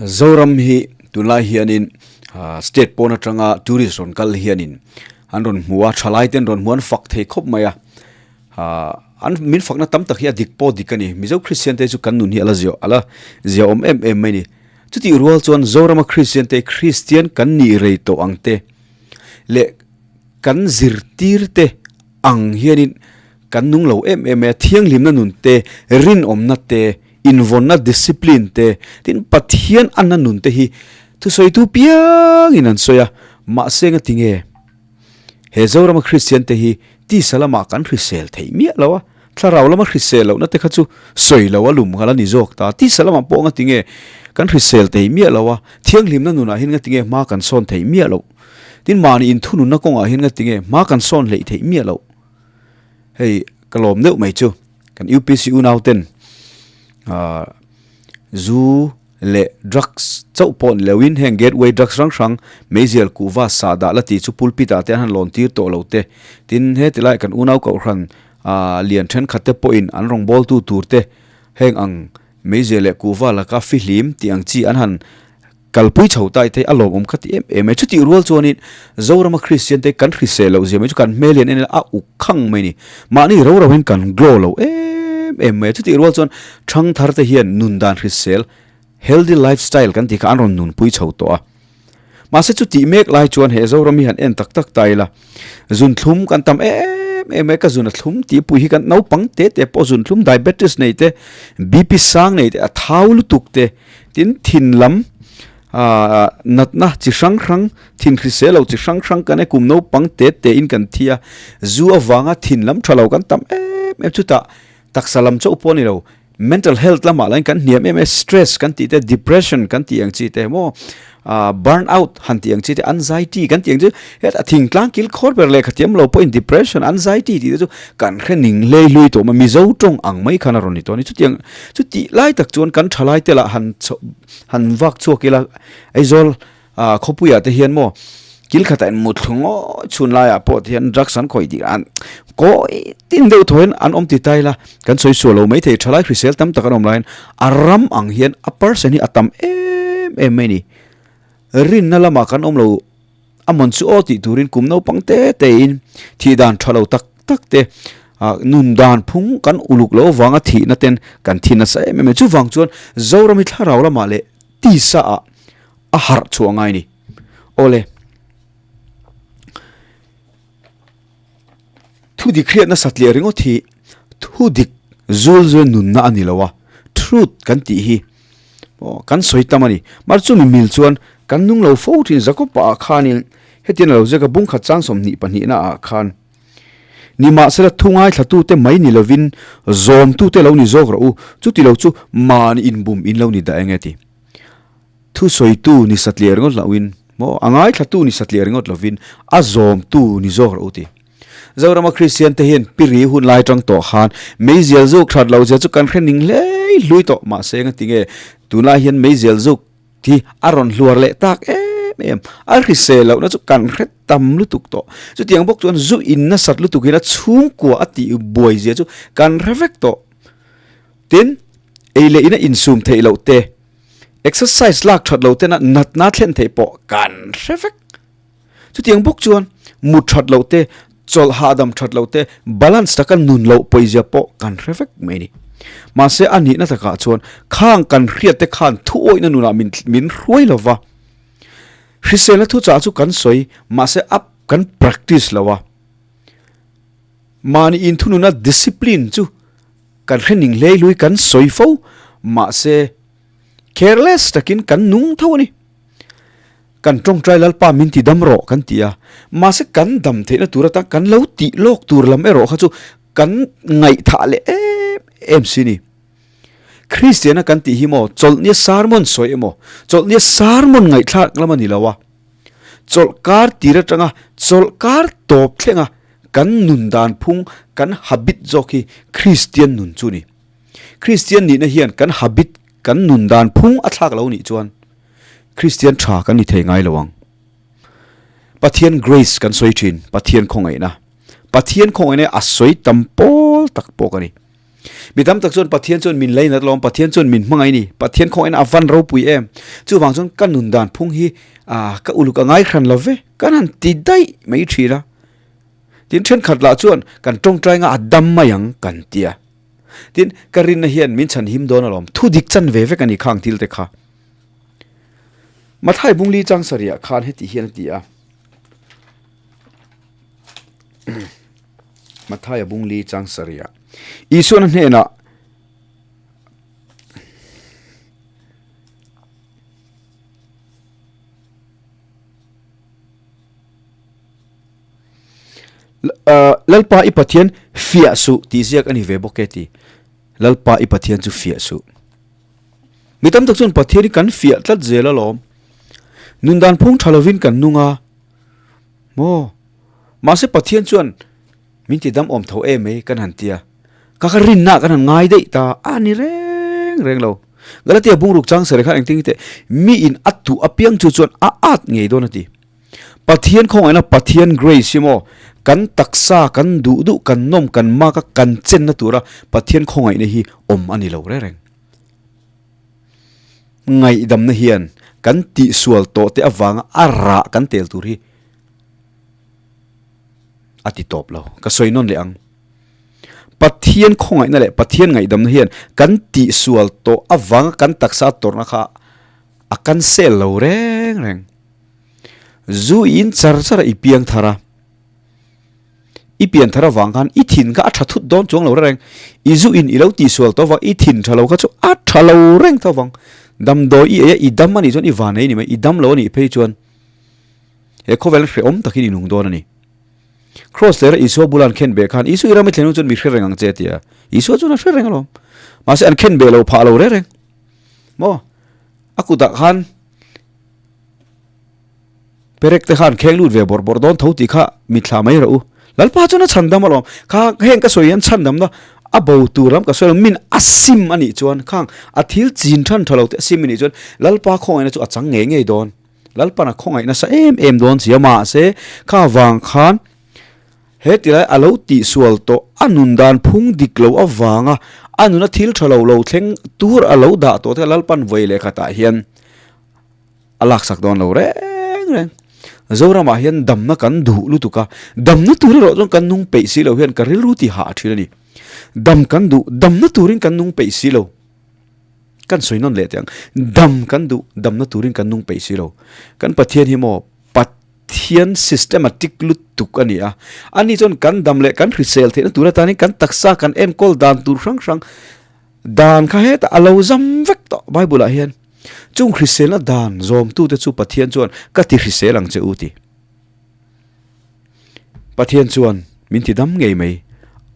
Zoram hi tunlai hianin state pawn atanga tourist rawn kal hianin an rawn hmu a, thalai te an rawn hmu a, an fak thei khawp mai a. An min fakna tam tak hi a dik pawh dik a ni. Mizo Kristian te chu kan nun hi a la zia a la ziaawm em em mai a ni. Chutih rual chuan Zorama Kristian te Kristian kan nih rei tawh ang te leh kan zirtir te ang hianin kan nung lo em em mai a, thianghlimna nun te, rinawmna te, invawnna discipline te, tin Pathian anna nun te hi thusawitu piangin an sawi a, mahse nga tinge he Zorama Kristian te hi tisa lamah kan hrisel theih miah lo a, thlarau lama hrisel lohna te kha chu sawi lo a lum nghal a ni zawk ta, tisa lamah pawh nga tinge kan hrisel thei miah lo a, thianghlimna nunah hian nga tinge hma kan sawn theih miah loh, tin mahni inthununna kawngah hian nga tinge hma kan sawn hleih theih miah loh. Hei ka lawm deuh mai chu kan UPC unau ten ah zu leh drugs chauh pawh ni loin heng gateway drugs hrang hrang meizial kuhva sah dah la tih chu pulpit ah te an han lawn tir tawh lo te tin heti lai kan unau kohhran ah lian thenkhat te pawhin an rawngbawltu tur te heng ang meizial leh kuhva laka fihlim tih ang chi an han Kalpui chho tai te a lawmawm kha ti em em e. Chutih rual chuanin Zorama Kristian te kan hrisel loh zia mai chu kan hmel hian en ila a uk khang mai ni. Mahni ro ro hian kan glow lo em em mai a. Chutih rual chuan thangthar te hian nun dan hrisel, healthy lifestyle kan tih kha an rawn nunpui chho tawh a. Mahse chutih mek lai chuan he Zoram hi han en tak tak ta ila zunthlum kan tam em em mai, ka zun a thlum tih pui hi kan naupang te te pawh zunthlum diabetes nei te, BP sang nei te, a thau lutuk te, Tin, thin lam natna chi hrang hrang, thin hrisel lo chi hrang hrang kan e kum naupang te te in kan thi a, zu avanga thin lam tha lo kan tam em em chutah taksa lam chauh pawh a ni lo, mental health lamah lah in kan hniam em em, stress kan tih te, depression kan tih ang chi te maw, burn out han tih ang chi te, anxiety kan tih ang chi hetah thingtlang kil khawr ber lehkha thiam lo pawhin depression, anxiety tih te chu kan hre ning hlei hlui tawh mai, Mizo tawng ang mai khan a rawn ni tawh a ni. Chutiang Chutih lai tak chuan kan thalai te lah han chho han vak chhuak ila Aizawl ah khawpuiah te hian maw kil khatah in mutthlu ngawi chhun laiah pawh te hian drugs an khawih tih an kawi tin deuh thaw hian an awm ti ta ila kan sawi sual lo maithei thalai hrisel tam tak an awm laiin a ram ang hian a person hi a tam em em mai a ni. Rinna lamah kan awm lo a mawn chu aw tih turin kum naupang te te in thih dan tha lo tak tak te ah nun dan phung kan uluk lo avanga thihna ten kan thi nasa em em a ni. Chuvang chuan Zoram hi thlarau lamah leh tisa ah a harh chhuah ngai a ni. Awle. Thu dik hriatna satliah ringawt hi thu dik zul zui nunna a ni lo a, truth kan tih hi aw kan sawi tam a ni. Mahse chumi mil chuan kan nung lo fo thin Jakob-a ah khanin hetiang a lo ziak a, bungkhat chang 22 na ah khan, Nimahsela thu ngaithlatute mai ni lovin zawmtute lo ni zawk rawh u, chuti lo chu mahni inbum in lo ni dah eng e ti. Thusawitu ni satliah ringawt loin maw a ngaithlatu ni satliah ringawt lovin a zawmtu ni zawk rawh u ti. Zorama Kristian te hian piri hun lai tang tawh khan meizial zuk that loh zia chu kan hre ning hlei hlui tawh mahse ngatinge tunlai hian meizial zuk hi a rawn hluar leh tak em em a hrisel lohna chu kan hre tam lutuk tawh. Chutiang bawk chuan zu in nasat lutuk in a chhungkua a tih buai zia chu kan hre vek tawh. Tin, ei leh in a insum theih loh te, Exercise lak that lo tena natna thlen theih pawh kan hre vek. Chutiang bawk chuan mut that loh te, chawlh hahdam that loh te, balance taka nun loh pawizia pawh kan hre vek mai a ni. Mahse a nihna takah chuan khang kan hriat te khan thuawihna nunah min min hruai lo va. Hriselna thuchah chu kan sawi mahse a kan practice lo a. Mahni inthununa discipline chu Kan hre ning hlei hlui kan sawi fo, mahse careless takin kan nung tho a ni. Kan tawngtai Lalpa min ti dam rawh kan ti a, mahse kan dam theihna tur atan kan lo tih lawk tur lam erawh kha chu kan ngaihthah leh em em si ni. Kristiana kan tih hi maw chawlhnia sermon sawi emaw, chawlhnia sermon ngaihthlak lam a ni lo a, chawlhkar tir atanga chawlhkar tawp thlenga Kan nun dan phung, kan habit zawk hi Kristian nun chu ni. Kristian nihna hian kan habit, kan nun dan phung a thlak lo nih chuan Kristian tha kan ni thei ngai lo ang. Pathian grace kan sawi thin, Pathian khawngaihna. Pathian khawngaihna hi a sawi tam pawl tak pawh ka ni. Mi tam tak chuan Pathian chuan min leinat lawm, Pathian chuan min hmangaih ni, Pathian khawngaihna a van ropui em. Chuvang chuan ka nun dan phung hi ah ka uluk a ngai hran lo ve, kan han ti daih mai thin a. Tin thenkhat lah chuan kan tawngtai nga a dam mai ang kan ti a. Tin ka rinna hian min chhan him dawn alawm, thu dik chan ve vek a ni khang thil te kha. Mathai Bungli chang sarih ah khan heti hian a ti a. Mathaia Bungli chang sarih ah Isuan a hnenah Lalpa i Pathian fiah suh tih ziak a ni ve bawk e ti. Lalpa i Pathian chu fiah suh. Mi tam tak chuan Pathian hi kan fiah tlat zel alawm. Nun dan phung tha lovin kan nung a. Maw? Mahse Pathian chuan min ti dam awm tho em mai kan han tia. Ka ka rinna kan han ngai daih ta a ni reng reng lo. Galatia bungruk chang sere khan engtin nge teh mi in a tuh apiang chu chuan a at ngei dawn a ti. Pathian khawngaihna Pathian grace hi maw kan taksa kan duh duh kan nawm kan mak a kan chenna tura Pathian khawngaihna hi awm a ni lo reng reng. Ngaihdamna hian kan tihsual tawh te avanga a rah kan tel tur hi a ti tawp lo. Ka sawi nawn leh ang. Pathian khawngaihna leh Pathian ngaihdamna hian kan tihsual tawh avanga kan taksa tawrhna kha a cancel lo reng reng. Zu i in char char a i piang thar a. I pian thar avang khan i thin kha a tha thut dawn chuang lo reng. I zu in i lo tihsual tawh avang i thin tha lo kha chu a tha lo reng tho vang. Damdawi i ei a i dam a nih chuan i van ei a ni mai. I dam lo a nih phei chuan he khawvel hrehawm takin i nung dawn a ni. Kraws lera Isua bula an khen beh khan Isu i ram i thlen hun chuan mi hre reng ang che a ti a. Isua chuan a hre reng alawm. Mahse an khen beh lo phah lo reng reng. Maw? A kutah khan Perek te khan kheng lut ve bawrh bawrh dawn tho tih kha mitthla mai rawh u. Lalpa chuan a chhandam alawm. Kha heng ka sawi hian chhandamna a bo tur lam ka sawi lo. Min a sim a nih chuan khang a thil chin than tha lo te a sim a nih chuan Lalpa khawngaihna chu a chang ngei ngei dawn. Lalpan a khawngaih nasa em em dawn si a mahse kha vang khan he tilai a lo tihsual tawh a nun dan phung dik lo avanga a nuna thil tha lo lo thleng tur a lo dah tawh te kha Lalpan vawi leh khatah hian a laksak dawn lo reng reng. Zoramah hian damna kan duh lutuk a, damna tur erawh chuan kan nung peih si lo hian ka rilru ti hah thin a ni. Dam kan duh, damna turin kan nung peih si lo. Kan sawi nawn leh teh ang, dam kan duh, damna turin kan nung peih si lo. Kan Pathian hi maw Pathian systematic lutuk a ni a, ani chuan kan dam leh kan hrisel theihna tur atanin kan taksa kan enkawl dan tur hrang hrang dan kha hetah a lo zam vek tawh Bible ah hian. Chung hriselna dan zawmtute chu Pathian chuan ka ti hrisel ang che u ti. Pathian chuan min ti dam ngei mai.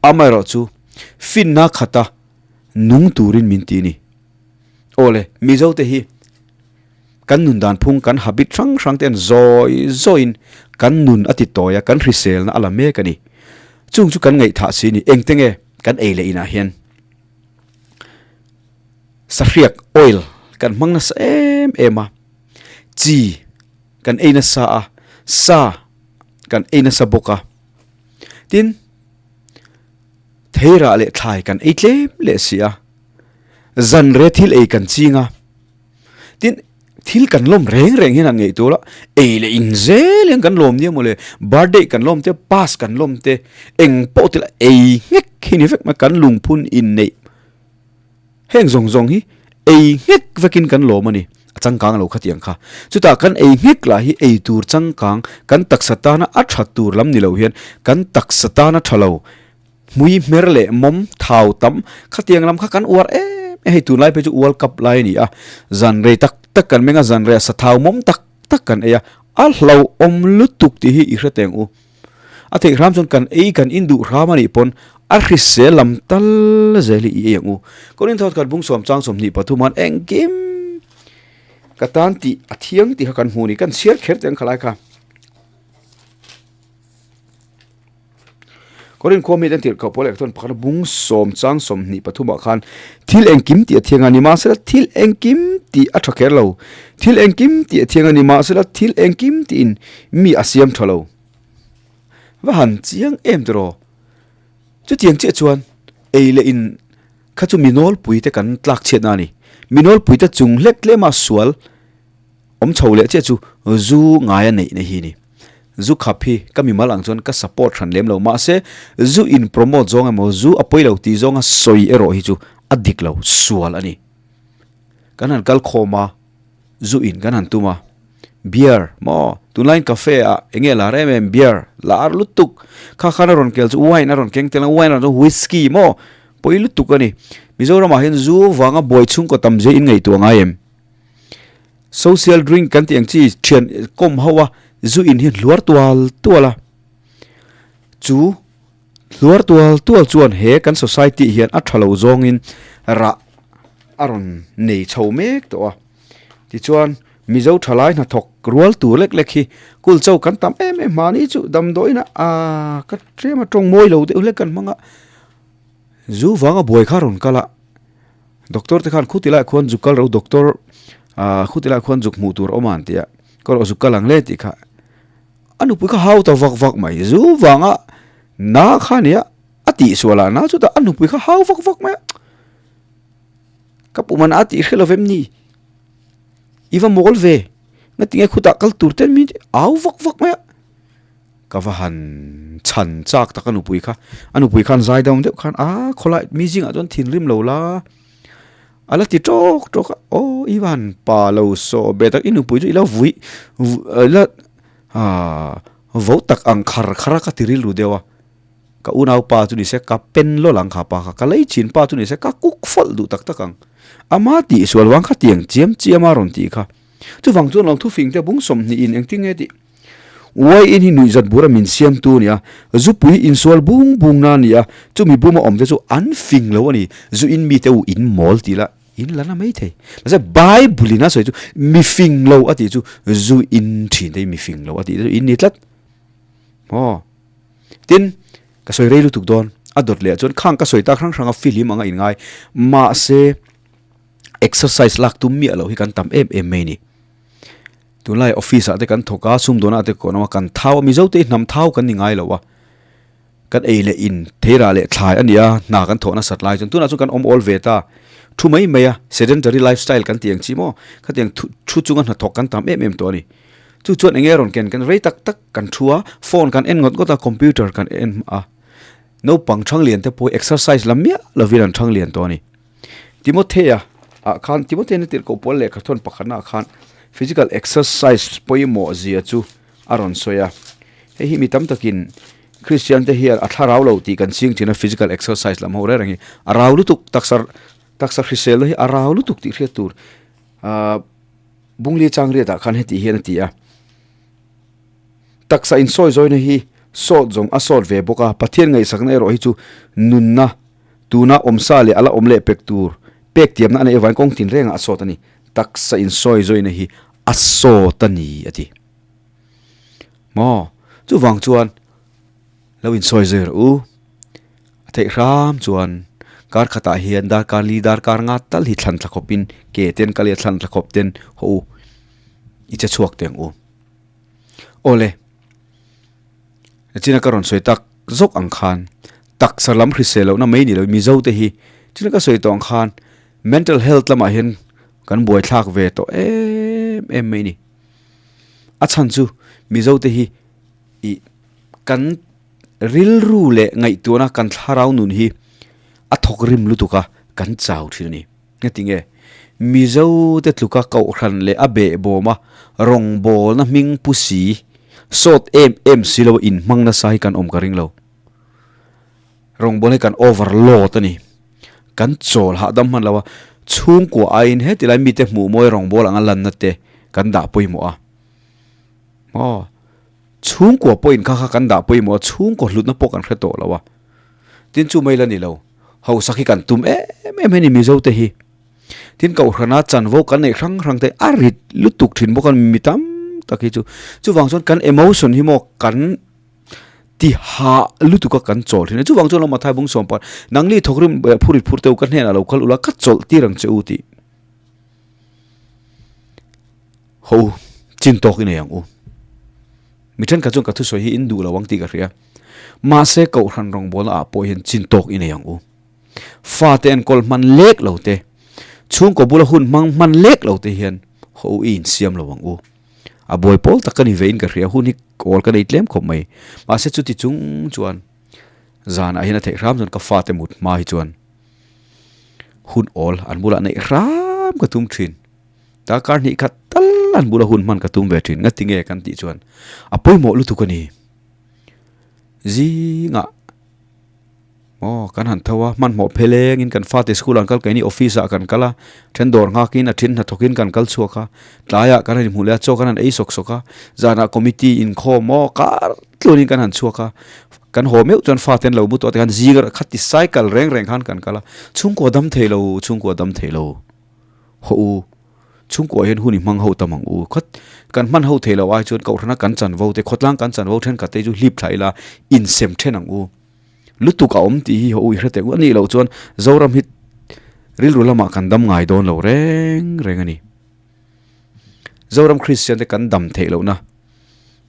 Amaherawh chu finna khata nung turin min ti ni. Awle, Mizote hi kan nun dan phung kan habit hrang hrang te an zawi zawiin kan nun a ti tawi a, kan hriselna a la mek a ni. Chung chu kan ngaihthah si ni. Engte nge kan ei leh inah hian? Sahriak oil kan hmang nasa em em a, chi kan ei nasa a, sa kan ei nasa bawk a, tin theirah leh thlai kan ei tlem leh si a, zan re thil ei kan ching a, tin thil kan lawm reng reng hian an ngaih tur a, ei leh in zel hian kan lawm nia mawle, birthday kan lawm te, pass kan lawm te, eng pawh ti lah ei nghek hi ni vek mai, kan lungphun inneih. Heng zawng zawng hi ei nghek vekin kan lawm a ni. A changkang lo khatiang kha. Chutah kan ei nghek lah hi ei tur changkang kan taksa tana a tha tur lam ni lo hian kan taksa tana tha lo hmui hmer leh mawm thau tam khatiang lam kha kan uar em em. Hei tunlai phei chu World Cup lai a ni a, zan rei tak tak kan meng a, zan rei a sa thau mawm tak tak kan ei a, a hlauhawm lutuk tih hi i hre teng u. A theih hram chuan kan ei kan induh hram a nih pawn a hrisel lam tal zel hi i ei ang u. Korinthos khat bung sawm chang 23 han engkim ka tan tih a thiang tih kha kan hmu ni kan chhiar kher teh ang khalai kha. Korin khua mite an tirh koh pawl leh chuan pakhat bung sawm chang 23 ah khan thil engkim tih a thiang a ni mahsela thil engkim tih a tha kher lo. Thil engkim tih a thiang a ni mahsela thil engkim tiin mi a siam tha lo. Va han chiang em tiraw? Chutiang chiah chuan ei leh in. Kha chu mi nawlpui te kan tlak chhiatna a ni. Mi nawlpui te chung hlek tlema sual awm chho leh chiah chu zu ngaia neihna hi a ni. Zu khap hi ka mimal ang chuan ka support hran lem lo. Mahse, zu in promote zawng emaw zu a pawi lo tih zawnga sawi erawh hi chu a dik lo, sual a ni. Kan han kal khawm a, zu in kan han tum a, beer maw tunlaiin cafe ah eng nge lar em em beer lar lutuk kha khan a rawn kel chu wine a rawn keng tel a wine a rawn whisky maw pawi lutuk a ni. Mizoramah hian zu vanga buai chhungkaw tam zia in ngaihtuah ngai em? Social drink kan tih ang chi thian kawm ho a zu in hi hluar tual tual a, chu hluar tual tual chuan he kan society hian a tha lo zawngin rah a rawn nei chho mek tawh a, tichuan Mizo thalai hnathawk rual tur lek lek hi kul cho kan tam em em mahni chu damdawiin a ka tlem a tawng mawi lo deuh hlek kan hmang a, zu vanga buai kha a rawn kal a. Doctor te khan khuti laiah khuan zuk kal ro doctor ah khuti laiah khuan zuk hmuh tur a awm a an ti a, ka rawh zuk kal ang le tih kha a nupui kha hau ta vak vak mai zu vanga na kha nia a tihsual ah na chutah a nupui kha hau vak vak mai a, ka pum an a tih hre lo vem ni i va mawl ve ngatinge khutah kal tur ten mi au vak vak mai a. Ka va han chhan chak tak a nupui kha, a nupui khan zai dam deuh khan a khawlai mi zingah chuan thinrim lo la, a la ti tawk tawk a, aw i va han pa lo saw be tak i nupui chu i la vui i la ah vo tak ang khar khar a ka ti rilru deuh a, ka unaupa chu ni se ka pen lawlh ang kha pa kha, ka lei chin pa chu ni se ka kuk fawlh duh tak tak ang, ama tihsual vang kha tiang chiam chiam a rawn tih kha, chuvang chuan lawmthu fing te bung sawmhnihin engtin nge tih. Uai in hi nuihzat bura min siamtu a ni a, zupui insual bung bung na a ni a, chumi buma awmte chu an fing lo a ni, zu in mite u in mawl tih la in la na mai thei. Mahse Bible in a sawi chu mi fing lo a tih chu zu in thin te hi mi fing lo a tih te chu in ni tlat. Aw. Tin, ka sawi rei lutuk dawn, a dawt leh ah chuan khang ka sawi tak hrang hrang a fihlim anga in ngai, mahse exercise lak tum miah loh hi kan tam em em mai a ni. Tunlai office ah te kan thawk a, sumdawn ah te kan awm a, kan thau a, Mizo te hi hnam thau kan ni ngai lo a, kan ei leh in theirah leh thlai a ni a, hna kan thawh nasat lai chuan tunah chuan kan awm awl ve ta, thu mai mai a, sedentary lifestyle kan tih ang chi maw, khatiang thu thu chunga hnathawk kan tam em em tawh a ni. Chu chuan eng nge rawn ken kan rei tak tak kan thu a, phone kan en ngawt ngawt a, computer kan en a, naupang thanglian te pawh hi exercise la miah lovin an thanglian tawh a ni. Timothea ah khan Timothea na tirhkoh pawl lehkha thawn pakhatna ah khan physical exercise pawimawh zia chu a rawn sawi a, hei hi mi tam takin Christian te hian a thlarau lo tih kan ching thin a physical exercise lam ho reng reng hi a rau lutuk taksa taksa hriselna hi a rau lutuk tih hriat tur ah Bungli chang riat ah khan heti hian a ti a. Taksa insawi zawina hi sawt zawng a sawt ve bawk a, Pathian ngaihsakna erawh hi chu nunna tuna awmsa leh a la awm leh pek tur pek tiamna a neih avangin kawng tin rengah a sawt a ni. Taksa insawi zawina hi a sawt a ni a ti. Maw? Chuvang chuan lo insawi zui rawh u. A theih hram chuan kar khatah hian darkar li darkar nga tal hi thlan thla khawpin ke ten kal i a thlan thla khawp ten haw u i che chhuak teh ang u. Awle, china ka rawn sawi tak zawk ang khan taksa lam hrisel lohna mai ni lo Mizo te hi china ka sawi tawh ang khan mental health lamah hian kan buaithlak ve tawh em em mai ni. A chhan chu Mizo te hi ih kan rilru leh ngaihtuahna kan thlarau nun hi a thawk rim lutuk a kan chau thin a ni. Heti nge, Mizote tluka kohhran leh a behbawma rawngbawlna hming pu si, sawt em em si lo inhmang nasa hi kan awm ka ring lo. Rawngbawlna hi kan overload a ni. Kan chawl hahdam hman lo a, chhungkua aiin heti lai mite hmuh mawi rawngbâwl anga lanna te kan dah pawimawh a. Maw? Chhungkua pawhin kha kha kan dah pawimawh a, chhungkaw hlutna pawh kan hre tawh lo a. Tin chu mai la ni lo. Hausak hi kan tum em em a ni Mizo te hi. Tin Kohhrana chanvo kan neih hrang hrang te a rit lutuk thin bawk a mi tam tak hi chu. Chuvang chuan kan emotion hi maw kan ti hah lutuk a kan chawl thin a. Chuvang chuan lo Mathai bung sawm pakhat nangni thawkrim phurit phur te u ka hnenah lo kal ula ka chawlh tir ang che u tih. Ho u, chin tawk i nei ang u. Mi thenkhat chuan ka thusawi hi in duh lo ang tih ka hria. Mahse Kohhran rawngbawlna ah pawh hian chin tawk i nei ang u. Fate enkawl hman lek lo te, chhungkaw bula hun hmang hman lek lo te hian haw u i insiam lo ang u. A buai pawl tak ka ni ve in ka hria, hun hi kawl ka nei tlem khawp mai. Mahse chuti chung chuan zanah hian a theih hram chuan ka fate mut hma hi chuan hun awl an bulah neih hram ka tum thin. Darkar hnih khat tal an bula hun hman ka tum ve thin. Ngati nge kan tih chuan a pawimawh lutuk a ni. Zingah Aw, kan han tho a, hmanhmawh phelengin kan fate school ah an kal keini office ah kan kal a, then dawr nghakin a then hnathawkin kan kal chhuak a, tlaiah kan han inhmuh leh a, chaw kan han ei sawk sawk a, zanah committee inkhawm aw kar tluanin kan han chhuak a, kan haw meuh chuan fate an lo mu tawh a tikhan zing erawh khati cycle reng reng khan kan kal a, chhungkua dam thei lo, chhungkua dam thei lo, hawh u. Chhungkuah hian hun i hmang ho tam ang u. Khaw kan hman ho thei lo ai chuan Kohhrana kan chanvo te, khawtlang kan chanvo thenkhat te chu hlip thla ila insem then ang u. Lutuk a awm tih hi haw u i hre teh u. A nih loh chuan Zoram hi rilru lamah kan dam ngai dawn lo reng reng a ni. Zoram Kristian te kan dam theih lohna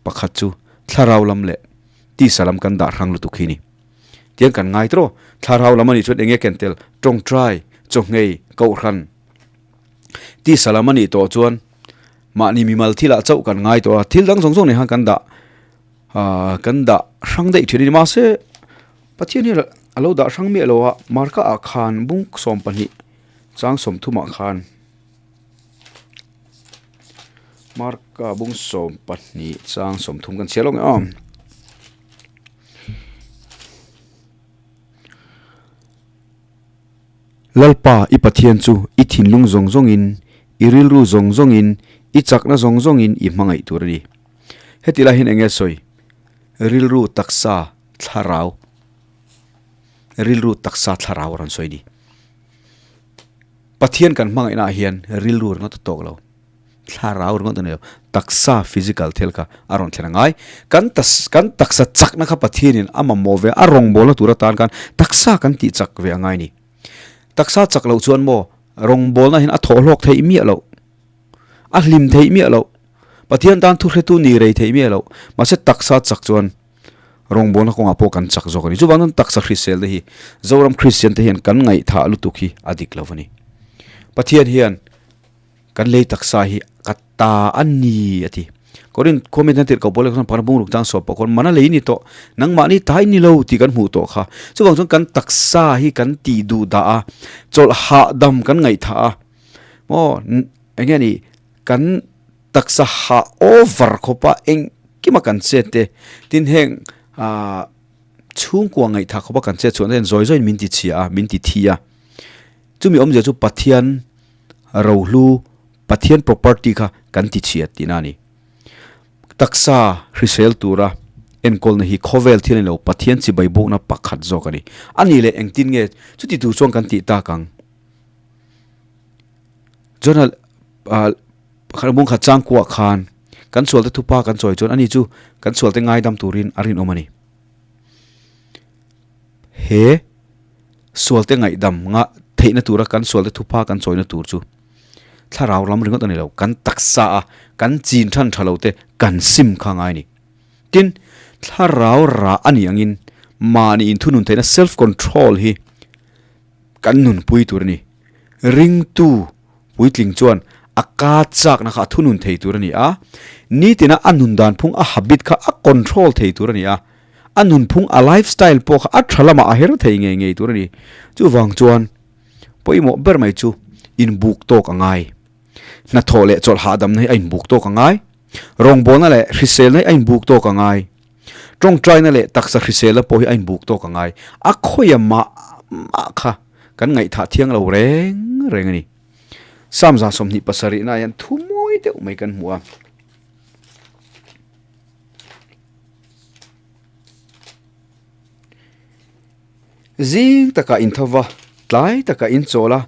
pakhat chu thlarau lam leh tisa lam kan dah hrang lutuk hi a ni. Tiang kan ngai tawh. Thlarau lam a nih chuan eng nge ken tel? Tawngtai, chawhngei, Kohhran. Tisa lam a nih tawh chuan mahni mimal thilah chauh kan ngai tawh a, thil dang zawng zawng nen khan kan dah ahh kan dah hrang daih thin a ni. Mahse Pathian hian a lo dah hrang miah lo a, Marka ah khan bung 12 chang 30 ah khan Marka bung 12 chang 30 kan chhiar lawk ang aw. Lalpa i Pathian chu i thinlung zawng zawngin, i rilru zawng zawngin, i chakna zawng zawngin i hmangaih tur a ni. Heti lai hian eng nge sawi? Rilru taksa thlarau Rilru taksa thlarau a rawn sawi a ni. Pathian kan hmangaihnaah hian rilru ringawt a tawk lo. Thlarau ringawt a ni lo. Taksa physical thil kha a rawn thlen a ngai. Kan kan taksa chakna kha Pathianin a mamawh ve a, a rawngbawlna tur atan khan taksa kan tih chak ve a ngai a ni. Taksa chak loh chuan maw rawngbawlna hian a thawh hlawk theih miah loh, a hlim theih miah loh, Pathian tan thuhretu ni rei theih miah loh. Mahse taksa chak chuan rawngbawlna kawngah pawh kan chak zawk a ni. Chuvang chuan taksa hrisel te hi Zoram Kristian te hian kan ngaihthah lutuk hi a dik lo a ni. Pathian hian Kan lei taksa hi ka ta a ni a ti. Korinth khua mi tirhkoh pawl leh pakhat bungruk chang sawp pawh khawn mana lei ni tawh, nangmahni ta i ni lo tih kan hmuh tawh kha. Chuvang chuan kan taksa hi kan tih duh dah a, chawlh hahdam kan ngaihthah a, maw eng nge ni kan taksa hah over khawpa engkima kan chet te, tin heng ah chhungkua ngaihthah khawpa kan chet chhuah na hian zawi zawiin min ti chhia a, min ti thi a. Chumi awmzia chu Pathian rohlu, Pathian property kha kan ti chhiat tihna a ni. Taksa hrisel tura enkawlna hi khawvel thil a ni lo, Pathian chibai bukna pakhat zawk a ni. A nih leh engtin nge chuti tur chuan kan tih tak ang? Jonah pakhat bung khat changkuah khan kan sualte thupa kan chawi chuan ani chu kan sualte ngaidam turin a rinawm a ni. He sualte ngaihdam nga theihna tura kan sualte thupha kan chawina tur chu thlarau lam ringawt a ni lo, kan taksa a kan chin than tha lo te kan sim kha ngai a ni. Tin, thlarau rah a nih angin mahni inthunun theihna self control hi kan nunpui tur a ni. Ringtu puitling chuan a ka chakna kha a thunun thei tur a ni a, nitina a nun dan phung a habit kha a control thei tur a ni a, a nunphung a life style pawh kha a tha lamah a her thei ngei ngei tur a ni. Chuvang chuan pawimawh ber mai chu inbuk tawk a ngai. Hnathawh leh chawlh hahdamna hi a inbuk tawk a ngai. Rawngbawlna leh hriselna hi a inbuk tawk a ngai. Tawngtaina leh taksa hriselna pawh hi a inbuk tawk a ngai. A khawia mah mah kha kan ngaihthah thiang lo reng reng a ni. Psalm 27 na hian thu mawi deuh mai kan hmu a. Zing takah in tho va, tlai takah in chawl a,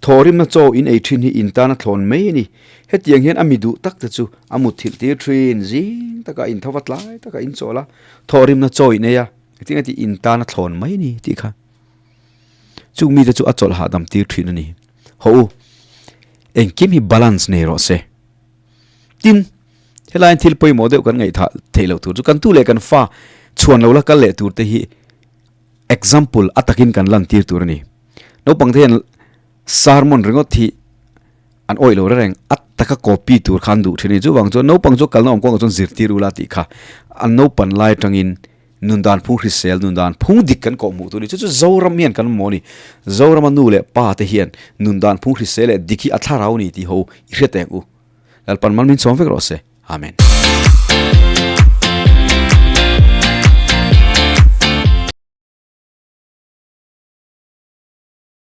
thawhrimna chaw in ei thin hi in tan a thlawn mai a ni. Hetiang hian a mi duh tak te chu a mutthilh tir thin. Zing takah in tho va, tlai takah in chawl a, thawhrimna chaw in ei a, engtin nge tih in tan a thlawn mai a ni tih kha. Chung mite chu a chawlh hahdam tir thin a ni. Hawh u, engkim hi balance nei rawh se. Tin, helaiin thil pawimawh deuh kan ngaihthah theih loh tur chu kan tu leh kan fa chhuan lo la kal leh tur te hi example a takin kan lan tir tur a ni. Naupang te hian sermon ringawt hi an awih lo reng a taka copy tur khan duh thin a ni. Chuvang chuan naupang chu kalna awm kawngah chuan zirtir ula tih kha an naupan lai atangin nun dan phung hrisel, nun dan phung dik kan kawh hmuh tur a ni. Chu chu Zoram hian kan mamawh a ni. Zorama nu leh pa te hian nun dan phung hrisel leh dik hi a thlarau a ni tih ho i hre teng u. Lalpan mal min chhawm vek rawh se. Amen.